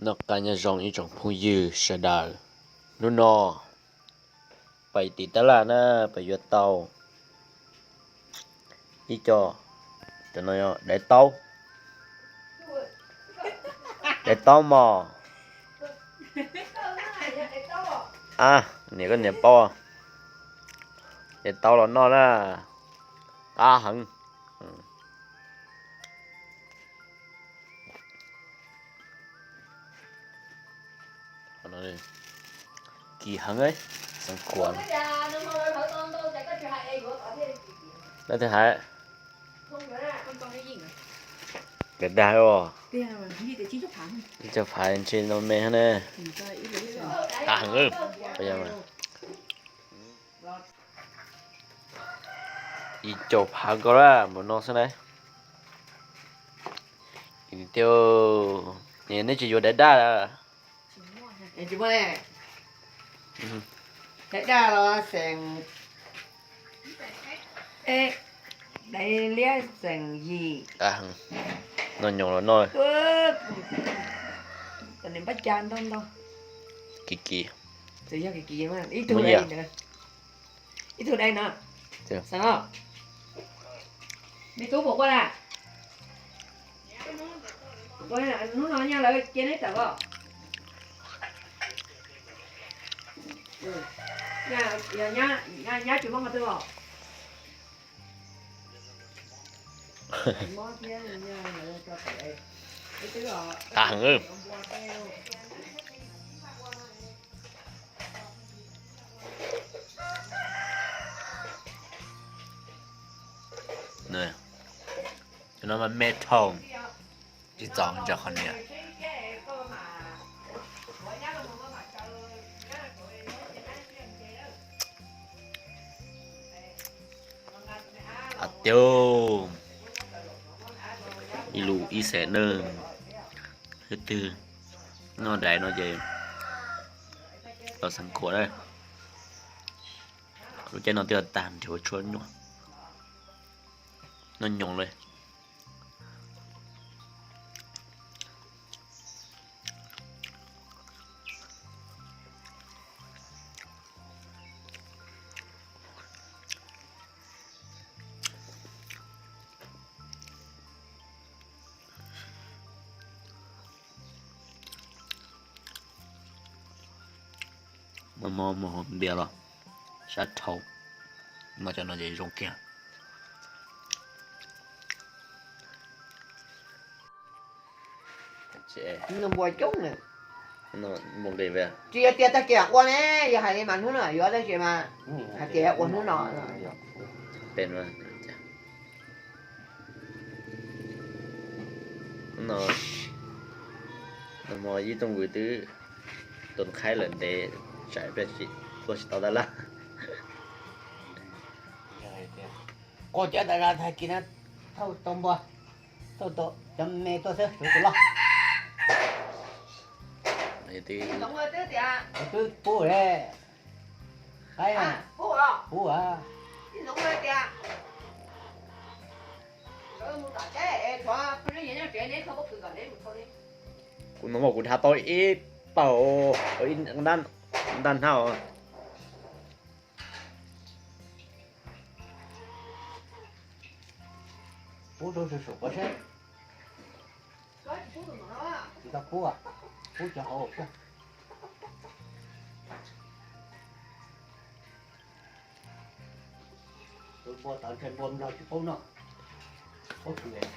Noj qab nyob zoo ib tsoom phooj ywg sawv daws. Hnub no pais tim tab laj na, pais yuav tau ib co, cov no yog daiv taub, daiv taub mos. A, niam koj niam paub, daiv taub los noj na, qab heev. Kim heev, xeev khuam. Leej twg hais? Dag dag os. Ib co phav ntshe no me ne. Qab heev. Ib co phav ko la npaum no xwb na. Tiag, neb tsis yuav daiv daj? Daiv daj los xeem, daiv liab xeem yim. Noj nyoos los noj. Tam niam npab cas ntau ntau. Kim kim. Txawm yog kim kim mas ib tug daiv ntawd, ib tug daiv no. Xeem os. Me tub puas quaj na? Hnub no nyaj lawv cia neb tawm os. Nyab tsis muaj qhov twg os. Qab heev. Cov no mas me dhau, tsis txaus ntawm qhov niam. Tiag, ib lus ib xeem na, leej twg noj daiv no ces los xeev khuam na. Lub caij no twb tag nrhiav ua tshuaj nyuam, noj nyoos li. Muaj hmo muag npias los sab dhau, muaj cov no ces zoo kiag. Npua coob na. Tsis yog tias tag kis ua ne, yog hais li mas hnub no yuav tab sis mas hais tias ua hnub no. No, no hmo ib tug vwm twb tus qhaib lawm ntev, tsam pliag tsis tuaj tsis tau tab laj. Quaj cov tas zog tag kis no, thauj tau npua, thauj tau cov me tuaj xwb, suav tus loj. Twb pub le, qaib pub a. Kuv no mas kuv dhau tau ib paug, ib ntaj hnab. Pub rau saum saum ko seb. Tsis tau pub, pub cov hauv xwb. Tus npua tawv ntshe npua no tsis paub noj, paub tsis.